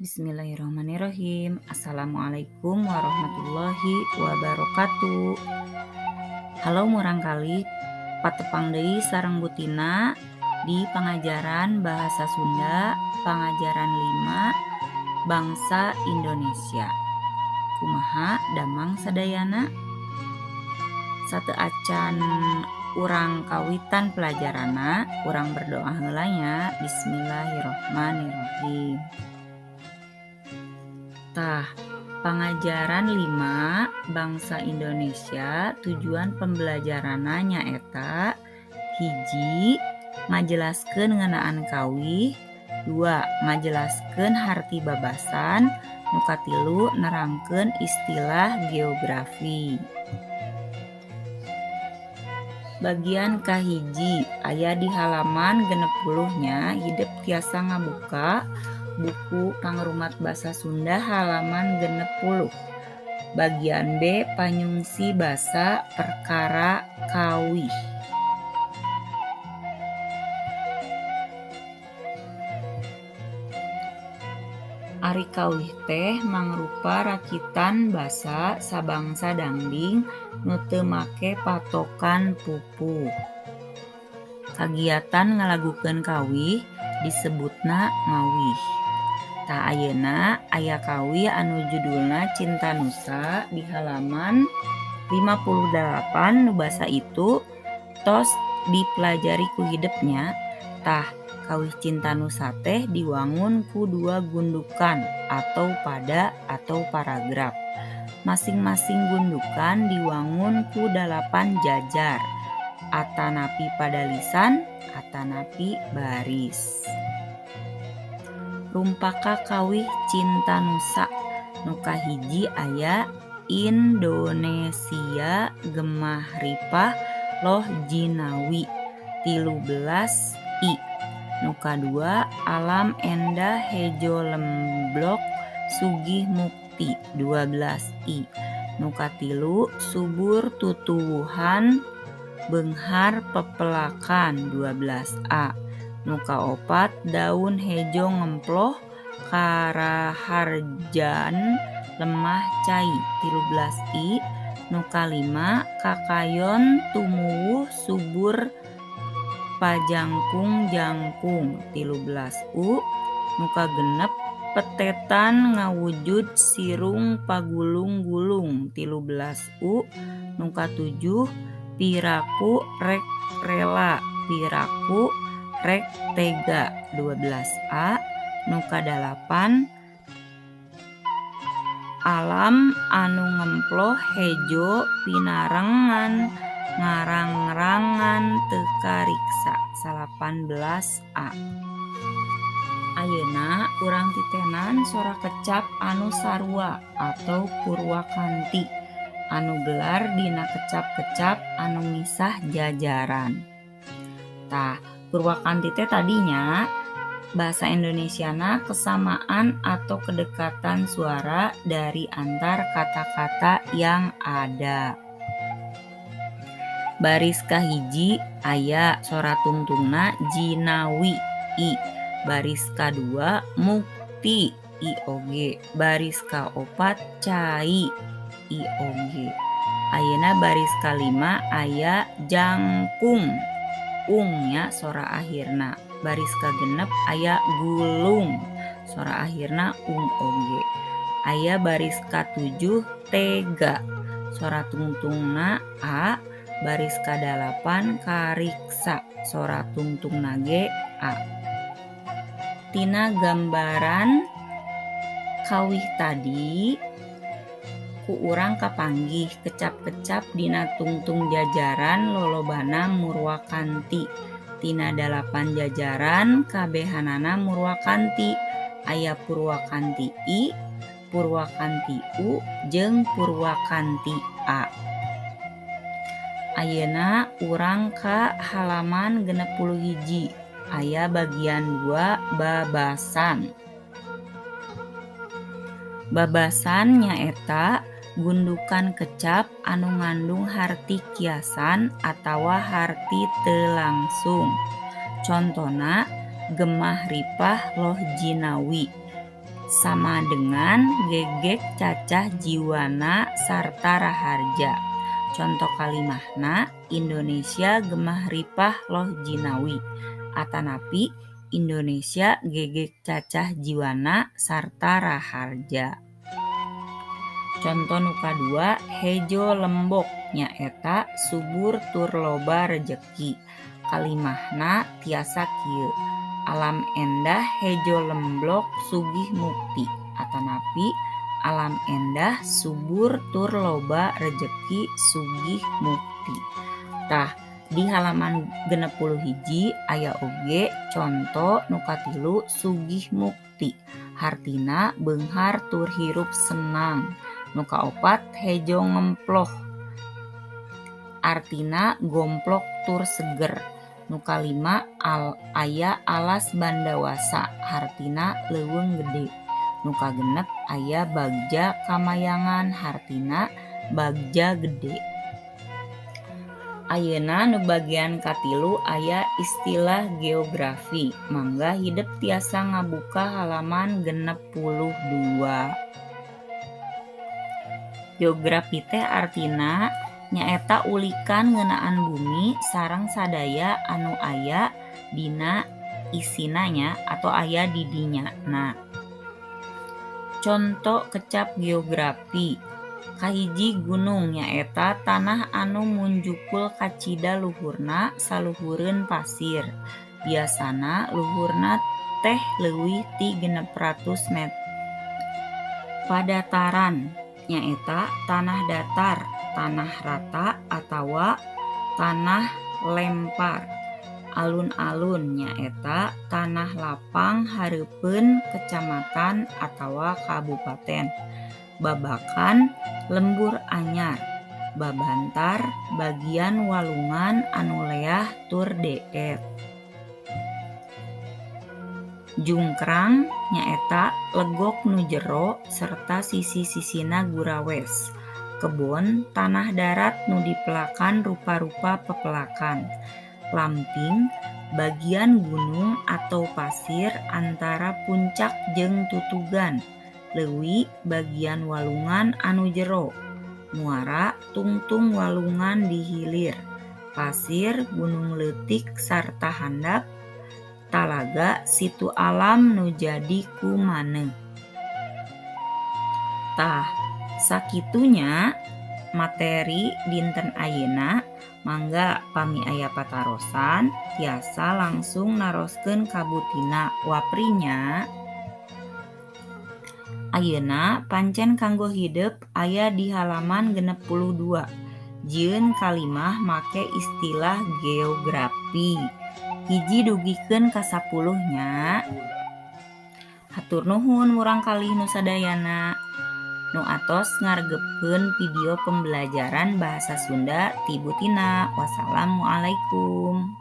Bismillahirrahmanirrahim. Assalamualaikum warahmatullahi wabarakatuh. Halo murangkalih, patepang deui sareng Bu Tina di pangajaran Bahasa Sunda, pangajaran 5 Bangsa Indonesia. Kumaha damang sadayana? Sateu acan urang kawitan pelajaranna, urang berdoa heula nya. Bismillahirrahmanirrahim. Tah, pangajaran 5 Bangsa Indonesia tujuan pembelajaranna nyaeta 1. Ngajelaskeun ngeunaan kawih, 2. Ngajelaskeun harti babasan, nu katilu nerangkeun istilah geografi. Bagian kahiji aya di halaman 60 nya, hidep tiasa ngabuka buku Pangrumat Basa Sunda halaman 60. Bagian B panyungsi basa perkara kawih. Ari kawih teh mangrupa rakitan basa sabangsa dangding nu teu make patokan pupuh. Kagiatan ngalagukeun kawih disebutna ngawih. Tah ayeuna aya kawih anu judulna Cinta Nusa di halaman 58 nu basa itu tos dipelajari ku hidep nya. Tah kawih Cinta Nusa teh diwangun ku 2 gundukan atau pada atau paragraf. Masing-masing gundukan diwangun ku 8 jajar atanapi pada lisan atanapi baris. Rumpaka kawih Cinta Nusa nu kahiji aya Indonesia gemah ripah loh jinawi 13 I. Nu kadua alam endah hejo lemblok sugih mukti 12 I. Nu katilu subur tutuwuhan beunghar pepelakan 12 A. Nu kaopat daun hejo ngemploh karaharjan lemah cai 13 I. Nu kalima kakayon tumuwuh subur pajangkung jangkung 13 U. Nu kagenep petetan ngawujud sirung pagulung-gulung 13 U. Nu katujuh piraku rek rela piraku rek tega 12 A. Nu kadalapan alam anu ngemploh hejo pinarengan ngarang-rangan teu kariksa 18 A. Ayeuna urang titenan sora kecap anu sarua atau purwakanti anu gelar dina kecap-kecap anu misah jajaran. Tah, purwakanti teh tadinya bahasa Indonesiana kesamaan atau kedekatan suara dari antar kata-kata yang ada. Baris kahiji aya sora tungtungna jinawi I. Baris kadua mukti I oge. Baris kaopat cai I oge. Ayeuna baris kalima aya jangkung ungnya sora akhirna. Baris kagenep aya gulung sora akhirna ung oge. Aya baris katujuh tega sora tungtungna a. Baris kadalapan kariksa sora tungtungna ge a. Tina gambaran kawih tadi ku urang kapanggih kecap-kecap dina tungtung jajaran lolobana murwakanti. Tina 8 jajaran kabehanana murwakanti. Aya purwakanti I, purwakanti U, jeung purwakanti A. Ayeuna urang ka halaman 61 aya bagian 2 babasan. Babasan nyaeta gundukan kecap anu ngandung harti kiasan atawa harti teu langsung. Contona gemah ripah loh jinawi. Sama dengan gegek cacah jiwana sarta raharja. Conto kalimahna Indonesia gemah ripah loh jinawi atanapi Indonesia gegek cacah jiwana sarta raharja. Conto nu kadua hejo lembok nyaeta subur tur loba rejeki. Kalimahna tiasa kieu. Alam endah hejo lemblok sugih mukti atanapi alam endah subur tur loba rejeki sugih mukti. Tah di halaman 61 aya oge conto nu katilu sugih mukti hartina beunghar tur hirup senang. Nu kaopat hejo ngemploh artina gomplok tur seger. Nu kalima aya alas bandawasa hartina leuweung gede. Nu kagenep aya bagja kamayangan hartina bagja gede. Ayeuna nu bagian katilu aya istilah geografi. Mangga hidep tiasa ngabuka halaman 62. Geografi teh artina nyaeta ulikan ngeunaan bumi sareng sadaya anu aya dina isina nya atau aya di dinya. Nah, conto kecap geografi. Kahiji gunung nyaeta tanah anu munjukul kacida luhurna saluhureun pasir. Biasana luhurna teh leuwih ti 600 meter. Padataran nyaeta tanah datar, tanah rata atawa tanah lempar. Alun-alun nyaeta tanah lapang hareupeun kecamatan atawa kabupaten. Babakan lembur anyar. Babantar bagian walungan anu leah tur deet. Jungkrang nyaeta legok nu jero serta sisi-sisina gurawes. Kebon tanah darat nu dipelakan rupa-rupa pepelakan. Lamping bagian gunung atau pasir antara puncak jeung tutugan. Leuwi bagian walungan anu jero. Muara tungtung walungan di hilir. Pasir gunung leutik sarta handap. Talaga situ alam nu jadi kumaneh. Tah sakitunya materi dinten ayeuna. Mangga pami aya patarosan tiasa langsung naroskeun ka Bu Tina waprinya. Ayeuna pancen kanggo hidep aya di halaman 62. Jieun kalimah make istilah geografi. Hiji dugikeun ka 10 nya. Hatur nuhun murangkalih nu sadayana. Nu atos ngargepkeun video pembelajaran bahasa Sunda ti Bu Tina. Wassalamualaikum.